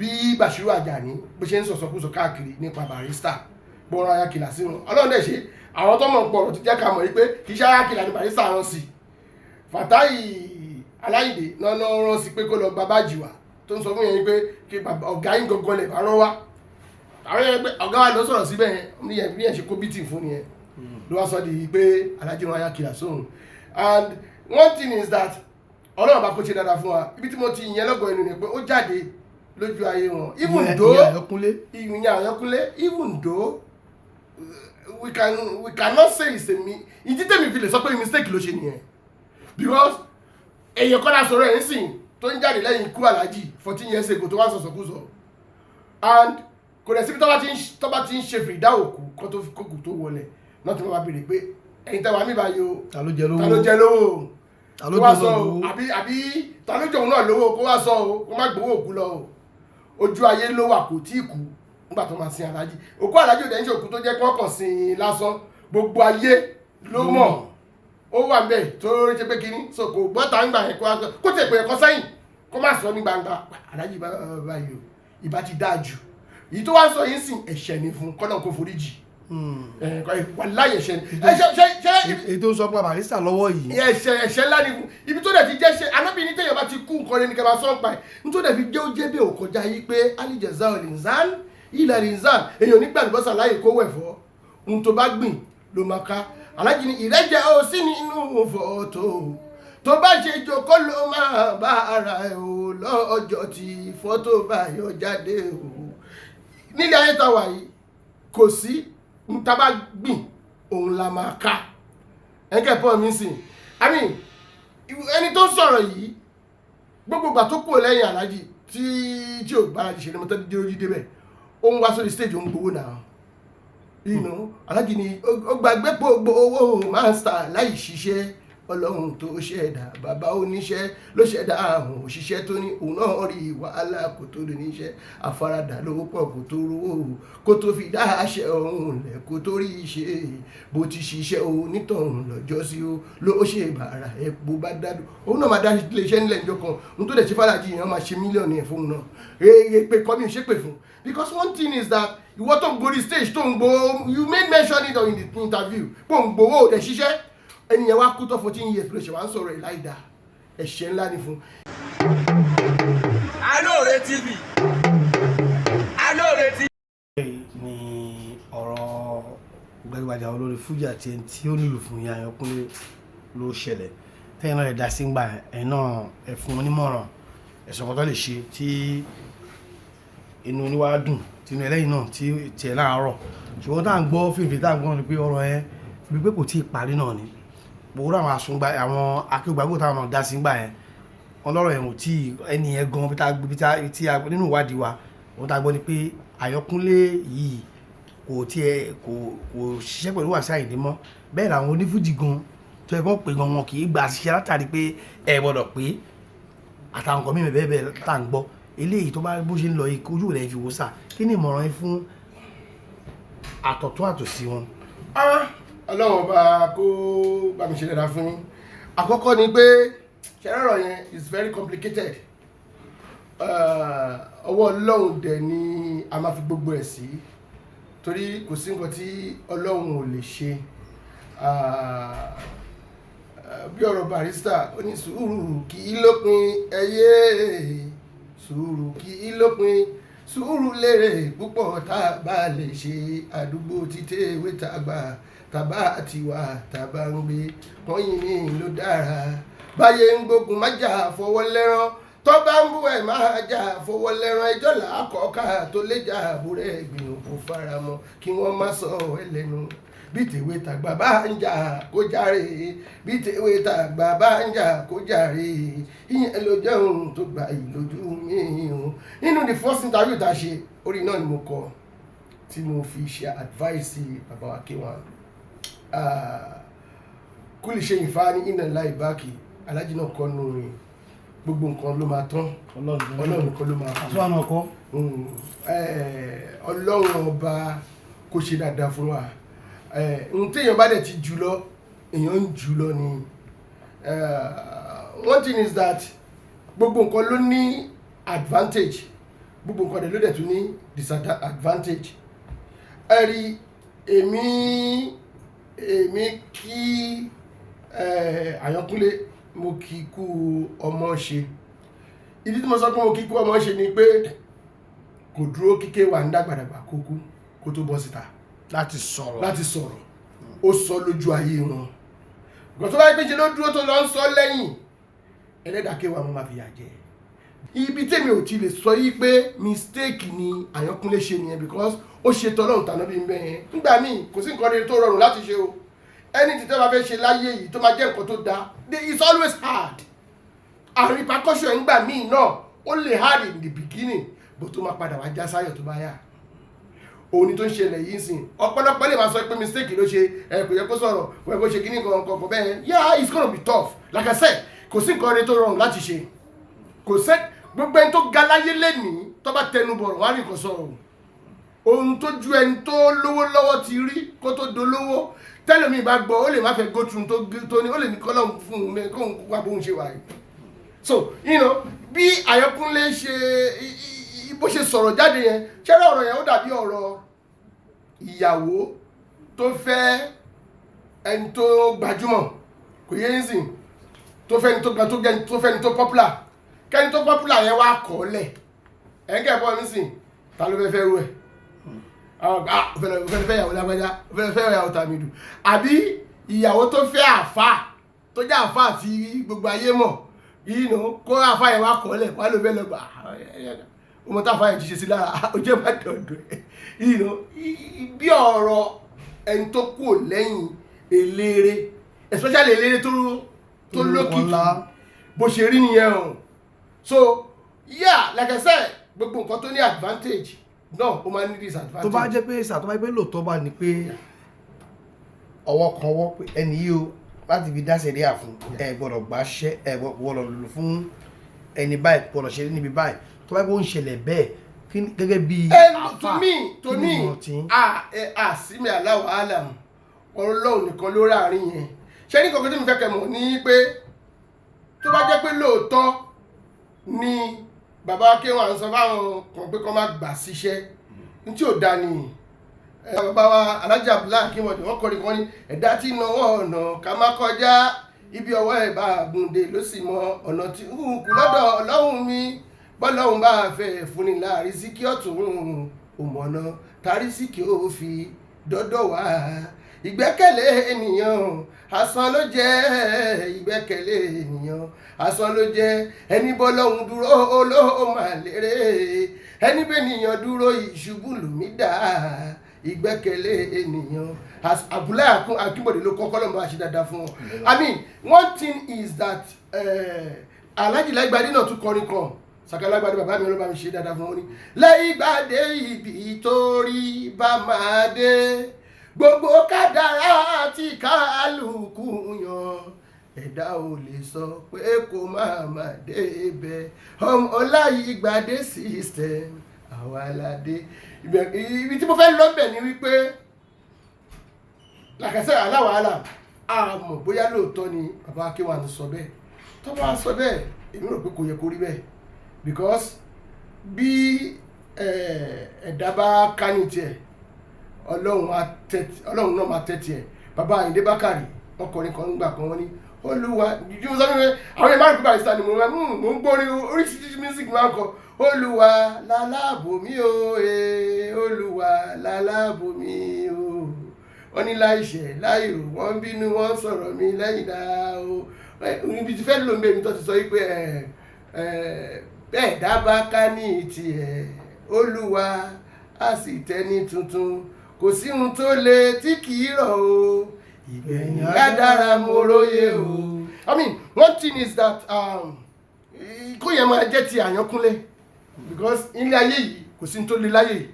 Bí Bashiru Ajani bó ṣe ń sọ̀sọ̀kúsọ káàkiri nípa Barrister, bó rán ayakìlà sí wọn, Ọlọ́run dẹ̀ ṣe, àwọn tó mọ̀ ń pọ̀rọ̀ ti jẹ́ ká mọ̀ wípé kì í ṣe ayakìlà ní Barrister rán sí. Fatai Aláyìndé náà náà rán sí pé kó lọ gba bájì wá, tó ń sọ fún yẹn pé kí ọ̀gá yín gangan lè bá rán wá. Àwọn yẹn pé ọ̀gá wa ló sọ̀rọ̀ síbẹ̀ yẹn ní yẹn, bí yẹn ṣe kó beating fún nìyẹn, ló wá sọ di pé Alájí rán ayakìlà sóhun. And one thing is that Ọlọ́run bá kó ṣe dáadáa fún wa. Ibi tí mo ti yẹn lọ́gọ̀ ẹnu ni pé ó jáde lójú ayé wọn, even though Ìyẹn Àyànkúnlé. Ìyẹn Àyànkúnlé, even though we cannot say it's a mi, ìdí tèmi fi lè sọ pé mistake ló ṣe nìyẹn, because èèyàn kọ́lá sọ̀rọ̀ ẹ̀ ń sìn tó ń jáde lẹ́yìn ikú Aláàjì 14 years ago, tó wá sọ̀sọ̀kúsọ, and kò dẹ̀ síbi tó bá ti ń ṣe fìdá òkú kó tó kókù tó wọlé náà tí wọ́n bá béèrè pé ẹ̀yin tẹ́wàá mi báyìí o, Ta ló jẹ lówó? Ta ló jẹ lówó o? Ta ló Kó wá jẹ sọ o. lówó? Àbí ta ló jẹ òun náà lówó, kó wá sọ o, kó má gbowó òkú lọ o. Ojú ayé ló wà, kò tí ì kú nígbà tó máa sin Aláàjì. Òkú Aláàjì ò dẹ̀ ń ṣe òkú tó jẹ́ kí wọ́n kàn sin lásán, gbogbo ayé ló mọ̀, ó wà ń bẹ̀ tó ṣe pé kínní, so kò gbọ́ tá ń gbà yẹn, kó wá sọ, kó tẹ̀ pé ẹ̀kọ́ sẹ́yìn, kó má sọ ní gbangba Aláàjì bá báyìí o, ìbá ti dáa jù. Èyí tó wá sọ yìí sìn, ẹ̀ṣẹ̀ ni fún kọ́nà, kó foríjì. Wàláhì, ẹ̀ṣẹ̀ ni ẹ̀ṣẹ̀ ṣe ṣe. Èyí tó ń sọ pé Barrister lọ́wọ́ yìí. Ẹ̀ṣẹ̀ ńlá ni fún ibi tó dẹ̀ ti jẹ́ ṣe anábì ní téèyàn bá ti kú, nǹkan rẹ̀ ní kẹ́ máa sọ ń pa ẹ̀, nítorí dẹ̀ fi jẹ́ ó jẹ́ bí òkọjá yìí pé alijẹ̀zá ọ̀lìnzán ilẹ̀ ìnzán, èèyàn nígbà àlùbọ́sà láyè kó wẹ̀ fọ́. Ohun tó bá gbìn ló máa ká. Alájí ni ìrẹ́jẹ ó sí nínú fọ́tò, tó bá ṣe jókòó ló máa bá ara ẹ̀ o, lọ́jọ́ tí fọ́tò bá yọ jáde o. Nílé ayé tá a wà yìí, kò sí n tá bá gbìn, òun la máa ká. Ẹ̀kẹ́ pọ̀ mí sìn, I mean, ẹni tó ń sọ̀rọ̀ yìí, gbogbo ìgbà tó kúrò lẹ́yìn Aláàjì tí ò gbáradì ṣe ni mo tẹ́ dé ojú débẹ̀, ó ń wá sórí stage, ó ń gbowó náà. Aláàjì ni ó gbàgbé gbogbo owó master láì ṣiṣẹ́. Ọlọ́run tó ṣẹ̀dá bàbá oníṣẹ́ ló ṣẹ̀dá àwọn òṣìṣẹ́ tó ní òun náà rí wàhálà kó tó rí níṣẹ́, àfaradà ló pọ̀ kó tó rówó, kó tó fi dá àṣẹ ọ̀hún lẹ̀, kó tó rí ṣe. Bó ti ṣiṣẹ́ onítọ̀hún lọ́jọ́ sí o ló ṣe bàrà epo bá dádùn, òun náà máa dá iléeṣẹ́ nílẹ̀ níjọ́ kan. Ohun tó dẹ̀ ṣe fàlàjì yẹn, máa ṣe mílíọ̀nù yẹn fóun náà. Èè pé kọ́ mi ò ṣépè fún, because one thing is that ìwọ tó ń gorí stage, tó ń gbowó, you made mention it in the interview pé òun gbowó, ò dẹ̀ ṣiṣẹ́. Ẹni yẹn wá kú tó 14 years ló ṣe wá ń sọ̀rọ̀ ẹ̀ láì dáa, ẹ̀ṣẹ̀ ńlá ni fún. Alóore TV, Alóore TV. Ní ọ̀rọ̀ gbajúgbajà olórí fújì àti ẹni tí ó nílùú fún yín, Àyànkúnlé, ló ṣẹlẹ̀ tẹ́yìn náà lè dá sí gbà ẹ̀yin náà, ẹ̀ fún wọn nímọ̀ràn, ẹ̀sùn kan tó lè ṣe tí inú oníwà dùn, tí inú ẹlẹ́yìn náà tí tiẹ̀ láàárọ̀. Ṣùgbọ́n tá à ń gbọ́ fìfì, tá à ń gbọ́ ni pé ọ̀rọ̀ yẹn bí pé kò tí ì parí náà ni. Gbogbo àwọn àsùngbà, àwọn akéwàgbò táwọn náà dá sí gbà yẹn, wọn lọ́rọ̀ yẹn ò tí ẹni yẹn gan bí tá tí a nínú ìwádìí wa, òun tá a gbọ́ ni pé Àyànkúnlé yìí kò tiẹ̀ kò ṣiṣẹ́ pẹ̀lú Wàsíù Àyìndé mọ́. Bẹ́ẹ̀ làwọn onífújì gan tó yẹ kó pè gan, wọn kì í gbà ṣiṣẹ́ látàrí pé ẹ gbọ́dọ̀ pé àtàwọn nǹkan mímu bẹ́ẹ̀ bẹ́ẹ̀ tá à ń gbọ́. Eléyìí tó bá bó ṣe ń lọ yìí, ojú rẹ̀ fi wò sà, kí ni ìmọ̀ràn yín fún àtọ̀tún àtòsí wọn? Ah, Ọlọ́run ọba kó bá mi ṣe dáadáa fún yín. Àkọ́kọ́ ni pé ṣẹlẹ́rọ̀ yẹn is very complicated. Ọwọ́ Ọlọ́run dẹ̀ ni a máa fi gbogbo ẹ̀ sí, torí kò sí nǹkan tí Ọlọ́run ò lè ṣe. Bí ọ̀rọ̀ Barrister, ó ní sùúrù kì í lópin, ẹyẹ sùúrù kì í lópin, sùúrù lérè púpọ̀ tá a bá lè ṣe. Àdúgbò títẹ̀ ewé tàgbà tàbá tiwa tàbá ń gbé kọ́yìn ní ló dára. Báyé ń gbógun, má jà fọwọ́ lẹ́rán, tó bá ń bú ẹ̀, má jà fọwọ́ lẹ́rán. Ẹjọ́ làákọ̀ọ́ká tó lè jà àbúrẹ́ gbìyànjú faramọ́ kí wọ́n má sọ ẹ́ lẹ́nu. Bí tèwe tàgbà bá ń jà, kó jàre. Bí tèwe tàgbà bá ń jà, kó jàre. Ìyẹn ló jẹ́ ohun tó gbà yìí lójú mi o. Nínú the first interview tá a ṣe, orí náà ni mo kọ tí mo fi ṣe advice bàbá wa K1 kúlì ṣe ìfá ní iná láì báàkì. Alájí náà kọ́ nù rìn, gbogbo nǹkan ló máa tán, Ọlọ́run nìkan ló máa kú. Àtúwọ̀n náà kọ́. Ọlọ́run ọba kó ṣe dáadáa fún wa. Ohun téèyàn bá dẹ̀ ti jù lọ, èèyàn ń jù lọ ni. One thing is that gbogbo nǹkan ló ní advantage. Gbogbo nǹkan dẹ̀ ló dẹ̀ tún ní disadvantage. Ẹ rí, èmi kí Àyànkúnlé, mo kí kú ọmọ ṣe. Ìdí tí mo sọ pé mo kí kú ọmọ ṣe ni pé kò dúró kíké wà ń dàgbàdàgbà kó kú kó tó bọ́ síta láti sọ̀rọ̀. Láti sọ̀rọ̀. Ó sọ lójú ayé wọn. Ìgbà tó bá yẹ pé ṣe ló dúró tó lọ ń sọ lẹ́yìn, ẹlẹ́dàá kéwàá mo máa fi yà jẹ. Ibi tèmi ò ti lè sọ yí pé mistake ni Àyànkúnlé ṣe nìyẹn, because ó ṣe tọ́lọ́run tàná bí n bẹ́ẹ̀ yẹn. Nígbà míì, kò sí nǹkan rere tó rọrùn láti ṣe o. Ẹni tí tẹ́ bá fẹ́ ṣe láyé yìí tó máa jẹ́ nǹkan tó dáa, it's always hard, and repercussion ẹ̀ ńgbà míì náà, ó lè hard in the beginning, but tó máa padà wá já sáyọ̀ tó bá yá. Òun ni tó ń ṣẹlẹ̀ yìí sìn. Ọ̀pọ̀lọpọ̀ lè máa sọ pé mistake ló ṣe ẹ, kò yẹ kó sọ̀rọ̀, kò yẹ kó ṣe kíní kan kan kan bẹ́ẹ̀. Yeah, it's gonna be tough. Like I said, kò sí nǹkan rere tó rọrùn láti ṣe. Kò sẹ́ gbogbo ẹni tó ga láyé lẹ́nìí tó bá tẹnu bọ̀rọ̀ wá ní nǹkan sọ̀rọ̀. Ohun tó ju ẹni tó lówó lọ́wọ́ ti rí kó tó dolówó, tẹ́lẹ̀mí bá gbọ́, ó lè má fẹ́ go through tó ní, ó lè ní kọ́lọ́ fún un kóun wá bóun ṣe wà yìí. So bí Àyànkúnlé ṣe bó ṣe sọ̀rọ̀ jáde yẹn, ṣẹ́rẹ́ ọ̀rọ̀ yẹn, ó dàbí ọ̀rọ̀ ìyàwó tó fẹ́ ẹni tó gbajúmọ̀, kò yé yín sìn, tó fẹ́ ẹni tó gba tó gẹ́, tó fẹ́ ẹni tó popular, kẹ́ni tó popular yẹn wá kọ́ lẹ̀. Ẹ̀ ń kẹ́ bọ́ mi sìn, ta ló fẹ́ fẹ́ rú ẹ̀? Àwọn ah, fẹ́ fẹ́ ìyàwó lágbájá, fẹ́ fẹ́ ìyàwó tàmídù, àbí ìyàwó tó fẹ́ àfà tó jẹ́ àfà tí gbogbo ayé mọ̀ yìí nù, kó àfà yẹn wá kọ́ lẹ̀, wá ló fẹ́ lọ gbà ọmọ tá àfà yẹn ti ṣe sí lára, ó jẹ́ má dọ̀dọ̀ ẹ̀ yìí nù. Bí ọ̀rọ̀ ẹni tó kù lẹ́yìn eléré, especially eléré tó Olórúkọ lókìkí ńlá. Bó ṣe rí nìyẹn o. So yeah, like I said, gbogbo nǹkan tó ní advantage náà, ó máa ń ní disadvantage. Tó bá jẹ́ pé sà, tó bá jẹ́ pé lóòótọ́ bá ní pé ọwọ́ kan wọ́ pé ẹni yìí o, láti fi dá sẹ̀ríà fún, ẹ gbọ́dọ̀ gbà ṣiṣẹ́, ẹ gbọ́dọ̀ lò fún ẹni báyìí, gbọ́dọ̀ ṣe níbi báyìí, tó bá jẹ́ pé ó ń ṣẹlẹ̀ bẹ́ẹ̀, gẹ́gẹ́ bí Ẹ àáfà, to me to kí me ni ìmọ̀ tí? A ẹ a sí mi, aláwọ̀ alam, Ọlọ́run nìkan ló ráàrin yẹn. Ṣé ní kankan tí mo fẹ́ kẹ́ mọ̀ ní pé tó bá jẹ́ pé lóòótọ́ ni bàbá Kéwà ń sọ fáwọn kan pé kọ́ má gbà síṣẹ́ ní tí ò da ni, bàbá wa Alhaji Abdullahi Akínwọ̀dé, wọ́n kọrin kan ní ẹ̀dá tí náwó ọ̀nà ká má kọjá ibi ọwọ́ ẹ̀ bá gùndé ló sì mọ ọ̀nà tí ń kú lọ́dọ̀ Ọlọ́run mi. Bọ́lọ́run bá fẹ́ fúnni láàrin síkí ọ̀tún òmọ̀nà tàrí síkí ó fi dọ́dọ̀ wá. Ìgbẹ́kẹ̀lé ènìyàn, asán ló jẹ́. Ìgbẹ́kẹ̀lé ènìyàn, asán ló jẹ́. Ẹni bọ́lọ́hun dúró ló máa lérè, ẹni bẹ́nìyàn dúró, ìṣubú lòmí dá. Ìgbẹ́kẹ̀lé ènìyàn. Abdullahi Akínbọ̀dé ló kọ́kọ́ lọ́mọ àṣẹ dáadáa fún wọn. I mean, one thing is that Alhaji Láìgbàdé náà tún kọrin kan. Saka Láìgbàdé, bàbá mi, ọlọ́ba mi ṣe dáadáa fún wọn, ní Láìgbàdé ibi torí bá máa dé, gbogbo kádàrá tí kálukú yan, ẹ̀dá ò lè sọ pé kó má má débẹ̀. Ọmọ Láìgbàdé system, àwa la dé. Ibi tí mo fẹ́ lọ bẹ̀ ni wípé, làkàṣẹ́ aláwàhálà, àmọ́ bóyá lóòótọ́ ni bàbá Akéwà ń sọ bẹ́ẹ̀. Tó bá sọ bẹ́ẹ̀, èmi rò pé kò yẹ kó rí bẹ́ẹ̀, because bí ẹ̀dá bá ká ní tiẹ̀, Ọlọ́run á tẹ́, Ọlọ́run náà máa tẹ́ tiẹ̀. Bàbá Àyìndé Bákàrè, ọkùnrin kan ń gbà kan, wọ́n ní Olúwa jíjí. Mo sọ fún mi, àwọn èèyàn máa ń pè Barrister ni mo máa mo ń gbórin oríṣiríṣi music máa ń kọ. Olúwa lálábò mi o, Olúwa lálábò mi o. Wọ́n ní láìṣẹ̀ láìrò, wọ́n ń bínú, wọ́n sọ̀rọ̀ mi lẹ́yìn dá o. Ibi tí fẹ́ lò ń bẹ̀ mi tó ti sọ wípé ẹ ẹ bẹ́ẹ̀ dábàá ká ní tiẹ̀, Olúwa á sì tẹ́ni tuntun. Kò sí ohun tó le tí kì í rọ̀ o, ìgbẹ̀yìn á dára, mo róye o. I mean, one thing is that kó yẹn máa jẹ́ ti Àyànkúnlé, because ilé ayé yìí, kò sí ohun tó le láyé yìí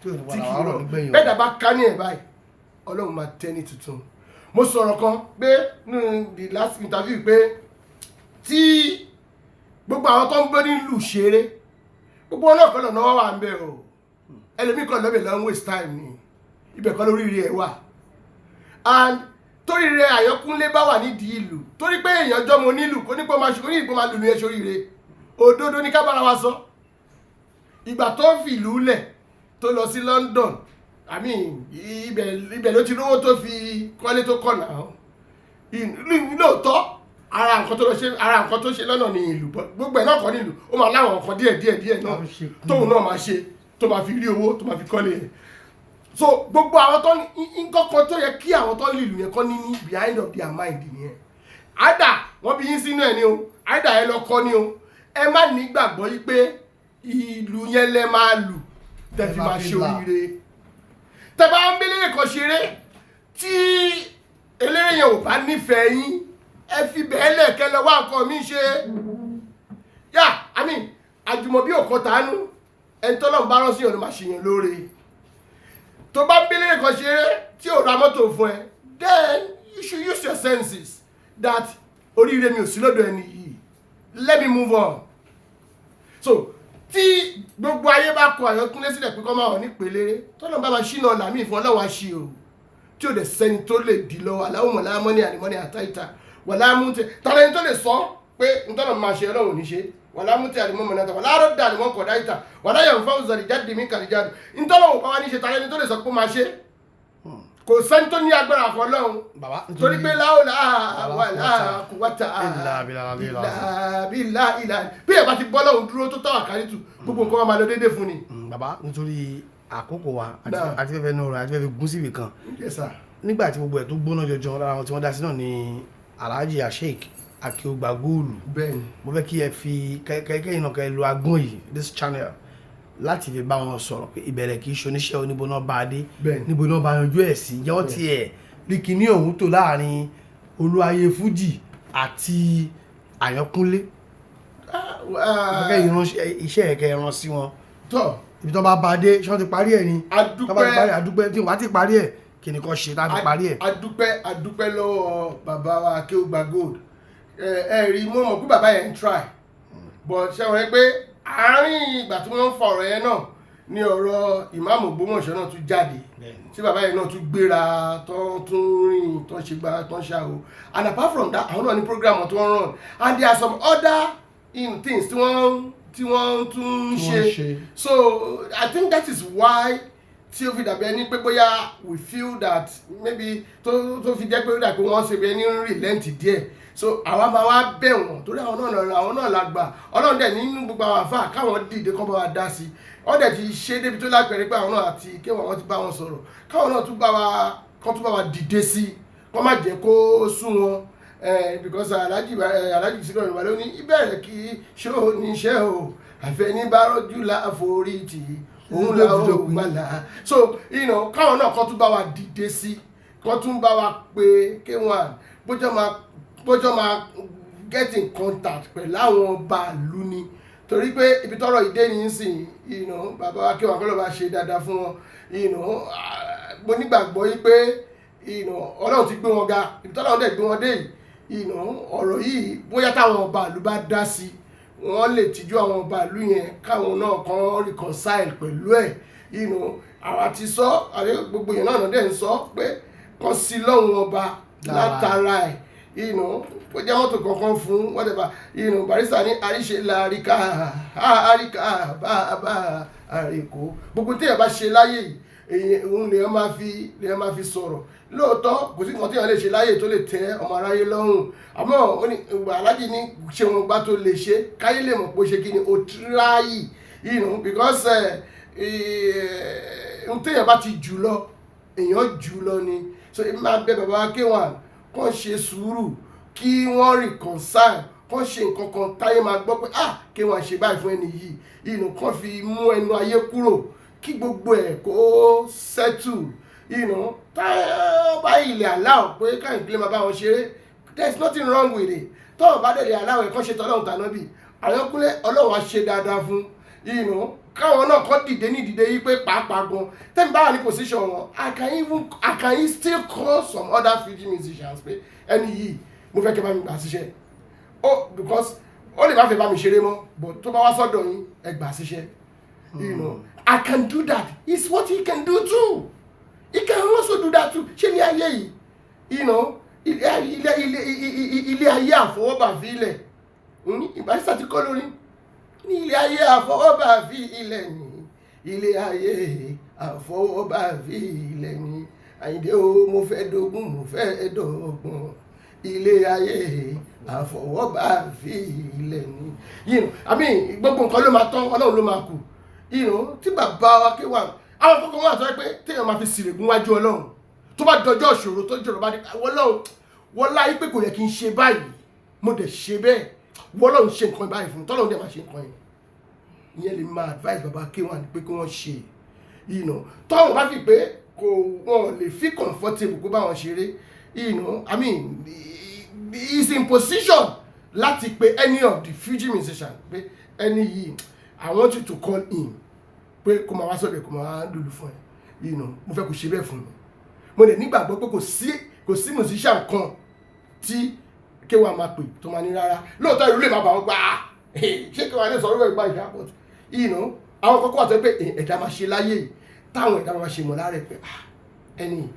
tí ò ní tí padà kì í wá rọ̀ rọ̀. nígbẹ̀yìn o. Bẹ́ẹ̀ dàbá ká ní ẹ̀ báyìí, Ọlọ́run máa tẹ́ ní tuntun. Mo sọ̀rọ̀ kan pé nínú the last interview pé tí gbogbo àwọn tó ń gbé nílùú ṣeré, gbogbo wọn náà kọ́ lọ́nà wà ń bẹ̀ o. Ẹlòmíì kan lọ́bẹ̀ lọ́n waste time ni, ibẹ̀ kọ́ lórí rẹ̀ wà. And torí rẹ̀ Àyànkúnlé bá wà nídìí ìlú, torí pé èèyàn jọmọ onílù, kò ní pé máa ṣe oní ìpò máa lùlù yẹn sóríire. Òdodo ní ká bára wa sọ. Ìgbà tó fi ìlú lẹ̀ tó lọ sí London, I mean, ibẹ̀ ló ti rówó tó fi kọ́lé tó kọ̀ náà. Lóòótọ́, ara nǹkan tó lọ ṣe, ara nǹkan tó ṣe lọ́nà ní ìlú, gbogbo ẹ̀ náà kọ́ nílùú. Ó máa láwọn nǹkan díẹ̀ díẹ̀ díẹ̀ náà tóun náà máa ṣe tó máa fi rí owó tó máa fi kọ́lé yẹn. So gbogbo àwọn tó ní nǹkan kan tó yẹ kí àwọn tó ń lìlù yẹn kọ́ ní behind of their mind nìyẹn. Àdà wọ́n bí yín sínú ẹ̀ ni o, àdà ẹ lọ kọ́ ni o, ẹ má nígbàgbọ́ yí pé ìlú yẹn lẹ máa lù tẹ́ fi máa ṣe oríire. Tẹ́ bá ń bélé kan ṣeré, tí eléré yẹn ò bá nífẹ̀ẹ́ yín, ẹ fi bẹ́ẹ̀ lẹ̀ kẹ́ lọ wá nǹkan mi ṣe. Yá, I mean, àjùmọ̀bí ò kọ́ tánú. Ẹni tọ́lọ́run bá rán sí yàn ló máa ṣe yàn lóore. Tó bá ń bélé kan ṣeré tí ò ra mọ́tò fún ẹ, then you should use your senses that oríire mi ò sí lọ́dọ̀ ẹni yìí, let me move on. So tí gbogbo ayé bá kọ Àyànkúnlé sílẹ̀ pé kọ́ máa wọ̀ nípele, tọ́lọ́run bá máa ṣínà ọ̀là míì fún, Ọlọ́run á ṣí o, tí ò dẹ̀ sẹ́ni tó lè dì lọ́wọ́. Aláwọ̀ mọ̀lá mọ́ní ànímọ́ní àtàìta wàlá mú tẹ tàlẹ́ni tó lè sọ pé ntọ́nà máa ṣe, Ọlọ́run ò ní ṣe. Wàlá mú tẹ ànímọ́ mọ̀nà wàlá rọ́dà ànímọ́ kọ̀dá ìta wàlá yẹn fáwọn zàlì jáde mí kàlí jáde. Ntọ́nà ò bá wá ní ṣe, tàlẹ́ni tó lè sọ pé ó máa ṣe? Kò sẹ́ni tó ní agbára àfọ Ọlọ́run. Bàbá, torí pé láwùlà wàlá kúwàtà Illa billah. ìlà bílà ìlà. Bí ẹ bá ti bọ́ lọ́hùn dúró tó táwà kárí tù, gbogbo nǹkan máa lọ déédéé fún ni. Bàbá, nítorí àkókò wa Náà. àti fẹ́fẹ́ náà rẹ̀ àti fẹ́fẹ́ gún síbì kan. Yes sir. Nígbà tí gbogbo ẹ̀ tó gbóná jọjọ, lára àwọn tí wọ́n dá sí náà ni Alhaji Sheikh Akeugba Gold. Bẹ́ẹ̀ni. Mo fẹ́ kí ẹ fi kẹ́kẹ́ náà kẹ́ lo agbọ́n yìí, this channel, láti fi bá wọn sọ̀rọ̀ pé ìbẹ̀rẹ̀ kì í ṣe oníṣẹ́ oníbo náà bá a dé, níbo náà bá yanjú ẹ̀ sí, jẹ́ wọ́n tiẹ̀ rí kíní ọ̀hún tó láàrin Olúayé Fújì àti Àyànkúnlé. Kẹ́kẹ́ iṣẹ́ ẹ̀ kẹ́ ẹ rán sí wọn. Tọ́. Ibi tó bá bá a dé, ṣé wọ́n ti parí ẹ̀ ni? Tó bá ti parí Adúpẹ́. Àdúpẹ́. Tí wọ́n bá ti parí ẹ̀, kí ni kò ṣe tá a fi parí ẹ̀? Adúpẹ́, adúpẹ́ lọ́wọ́ bàbá wa Akeugba Gold. Ẹ rí, mo mọ̀ pé bàbá yẹn ń try, but ṣé wọ́n rí pé àárín ìgbà tí wọ́n ń fa ọ̀rọ̀ yẹn náà ni ọ̀rọ̀ ìmáàmù Ògbómọ̀ṣọ́ náà tún jáde, tí bàbá yẹn náà tún gbéra tó tún rìn tó ń ṣe gba tó ń ṣàwò. And apart from that, àwọn náà ní program tó ń run and there are some other in things tí wọ́n tún ń Tí wọ́n ń ṣe. ṣe. So I think that is why tí ó fi dàbí ẹni pé bóyá we feel that maybe tó fi jẹ́ pé ó dà pé wọ́n ṣe bí ẹni ń relent díẹ̀. So àwa máa wá bẹ̀ wọ́n, torí àwọn náà la gbà. Ọlọ́run dẹ̀ nínú gbogbo àwọn àfáà káwọn dìde kọ́ bá wa dá sí. Wọ́n dẹ̀ ti ṣe débi tó lápẹ̀rẹ̀ pé àwọn náà àti kéwọn wọn ti bá wọn sọ̀rọ̀, káwọn náà tún bá wa kọ́, tún bá wa dìde sí, kọ́ má jẹ́ kó sún wọn, because Alhaji Sikiru Yorùbá ló ní ìbẹ̀rẹ̀ kì í ṣó níṣẹ́ o, àfẹnibárọ́jú la forí tì í, òun la ó gbàlà. So káwọn náà kọ́ tún bá wa dìde sí, kọ́ tún bá wa pé K1, bójọ́ máa get in contact pẹ̀lú àwọn ọba ìlú ni, torí pé ibi tọ́rọ̀ ìdé ní sìn, bàbá wa K1 kọ́ ló bá ṣe dáadáa fún wọn. Ah, mo nígbàgbọ́ yí pé Ọlọ́run ti gbé wọn ga. Ibi tọ́lọ́run dẹ̀ gbé wọn dé yìí, ọ̀rọ̀ yìí, bóyá táwọn ọba ìlú bá dá sí, wọ́n lè tijú àwọn ọba ìlú yẹn káwọn náà kàn reconcile pẹ̀lú ẹ̀. Àwa ti sọ, àbí gbogbo yẹn náà dẹ̀ ń sọ pé kàn sí lọ́hùn ọba látara ẹ̀, kó jẹ́ mọ́tò kankan fún whatever. Barrister ní àríṣe làríkà àríkà bàbá àríkò. Gbogbo téèyàn bá ṣe láyé yìí, èyí òun lèèyàn máa fi sọ̀rọ̀. Lóòótọ́, kò sí nǹkan téèyàn lè ṣe láyé tó lè tẹ́ ọmọ aráyé lọ́rùn, àmọ́ ó ní aláàjì ní ṣe wọn gbá tó lè ṣe káyé lè mọ̀ pé ó ṣe kí ni ó tíráyì, because ohun téèyàn bá ti jù lọ, èèyàn jù lọ ni. So èmi máa bẹ̀ bàbá K1 kàn ṣe sùúrù, kí wọ́n reconcile, kàn ṣe nǹkan kan táyé máa gbọ́ pé, ah, K1 ṣe báyìí fún ẹni yìí, kàn fi mú ẹnu ayé kúrò, kí gbogbo ẹ̀ kó settle. Táyà bá ilẹ̀ aláwọ̀ pé káyìn ìpínlẹ̀ máa bá wọn ṣeré, there is nothing wrong with it. Tọ́wọ́ bá dẹ̀ lè aláwọ̀ ẹ̀ kàn ṣe tọ́lọ́hún tànábì Àyànkúnlé, Ọlọ́run á ṣe dáadáa fún. Káwọn náà kọ́ dìde ní dìde yìí pé pàápàá gan, tẹ́mi bá wà ní position wọn, I can still call some other Fuji musicians pé ẹni yìí, mo fẹ́ kẹ́ bá mi gbà síṣẹ́ oh, because ó lè má fẹ́ bá mi ṣeré mọ́, but tó bá wá sọ́dọ̀ yín, ẹ gbà síṣẹ́. I can do that. It's what he can do too. He can also do that too. Ṣé ní ayé yìí, ilé ilé ilé ilé ayé àfọwọ́bà fílẹ̀, Barrister ti kọ́ lórí. Ní ilé ayé àfọwọ́bà fi ilẹ̀ ní, ilé ayé àfọwọ́bà fi ilẹ̀ ní. Àyìndé o, mo fẹ́ dógún, mo fẹ́ dọ́gbọ̀n, ilé ayé àfọwọ́bà fi ilẹ̀ ní. I mean, gbogbo nǹkan ló máa tán, Ọlọ́run ló máa kù. Tí bàbá wa K1, àwọn kókó wọn àtọ́ pé téèyàn máa fi sìrègùn wájú Ọlọ́run tó bá dọjọ́ ìṣòro tó jọ̀rọ̀ bá dé, Ọlọ́run wọ́n láyé pé kò yẹ kí n ṣe báyìí, mo dẹ̀ ṣe bẹ́ẹ̀, wọ́n lọ́run ṣe nǹkan báyìí fún mi, tọ́lọ́run dẹ̀ máa ṣe nǹkan yẹn. Ìyẹn lè máa advice bàbá K1 pé kí wọ́n ṣe tọ́wọ́n bá fi pé kò wọ́n lè feel comfortable kó bá wọn ṣeré. I mean, he is in position láti pe any of the Fuji musician pé ẹni yìí, I want you to call him pé kó máa wá sọ̀rọ̀, kó máa wá lùlù fún ẹ. Mo fẹ́ kó ṣe bẹ́ẹ̀ fún mi. Mo lè nígbàgbọ́ pé kò sí musician kan tí K1 máa pè tó máa ní rárá. Lóòótọ́, ìlú lè máa bà wọ́n gbà á, ṣé K1 lè sọ̀rọ̀ ìgbà ìṣá? But àwọn kọ́kọ́ wà tó pé ẹ̀dá máa ṣe láyé yìí, táwọn ẹ̀dá máa ṣe mọ̀ lára ẹ̀ pé, ah, ẹni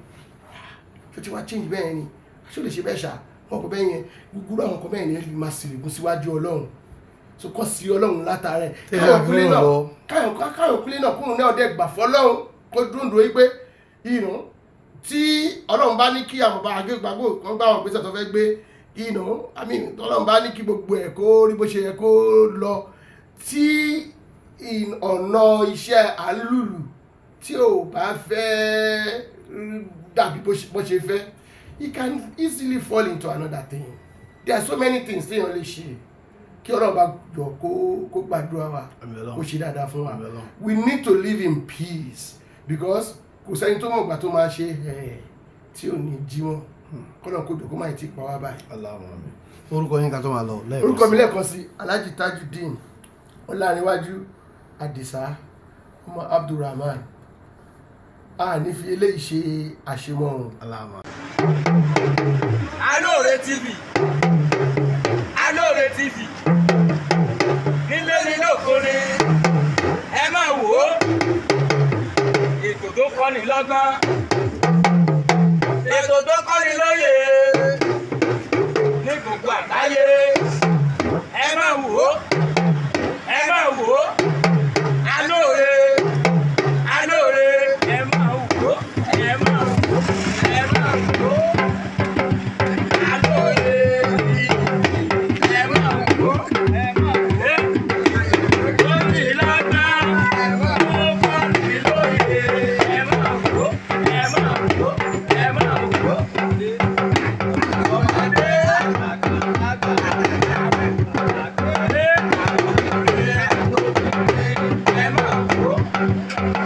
ṣó ti wá change bẹ́ẹ̀ ni, ṣó lè ṣe bẹ́ẹ̀ ṣá, wọn kò bẹ́ẹ̀ yẹn. Gbogbo àwọn nǹkan bẹ́ẹ̀ ni ẹ fi máa sìrìgún síwájú Ọlọ́run, so kọ́ sí Ọlọ́run látara ẹ̀. Káyọ̀ kúlé náà, káyọ̀ kúlé náà, kóun náà dẹ̀ gbà fọlọ́run, kó dúndùn yìí pé tí Ọlọ́run bá ní kí àwọn bàbá agbégbàgbò kan gbá àwọn ìgbésẹ̀ tó fẹ́ gbé, I mean, tọ́lọ́run bá ní kí gbogbo ẹ̀ kó rí bó ṣe yẹ kó lọ, tí ọ̀nà iṣẹ́ àlùlù tí ò bá fẹ́ dàbí bó ṣe fẹ́, he can easily fall into another thing. There are so many things téèyàn lè ṣe. Kí Ọlọ́run bá jọ kó gbàdúrà wa, kó ṣe dáadáa fún wa. We need to live in peace because kò sẹ́ni tó mọ̀ ìgbà tó máa ṣe ẹ̀ tí ò ní jí wọn. Kọ́nà kó dùn kó má ti pa wá báyìí. Orúkọ yín ká tó máa lọ lẹ́ẹ̀kan. Orúkọ mi lẹ́ẹ̀kan sí, Alhaji Tajudeen Ọláníwájú Àdìsá ọmọ Abdulrahman. A ní fi eléyìí ṣe àṣemọ́ ọ̀hún. Alóore TV, Alóore TV, nílé ní lóko ni, ẹ máa wò ó. Ètò tó kọ́ni lọ́gbọ́n, ètò tó kọ́ni lóye ní gbogbo àgbáyé, ẹ máa wò ó, ẹ máa wò ó. Alóore, Alóore, ẹ máa wò ó, ẹ máa wò ó, ẹ máa wò ó. Alóore TV, ẹ máa wò ó, ẹ máa wò ó. Kọ́ni lọ́gbọ́n, ó kọ́ni lóye, ẹ máa wò ó, ẹ máa wò ó, ẹ máa wò ó. Ọmọdé, àgbà, ẹ máa wò ó.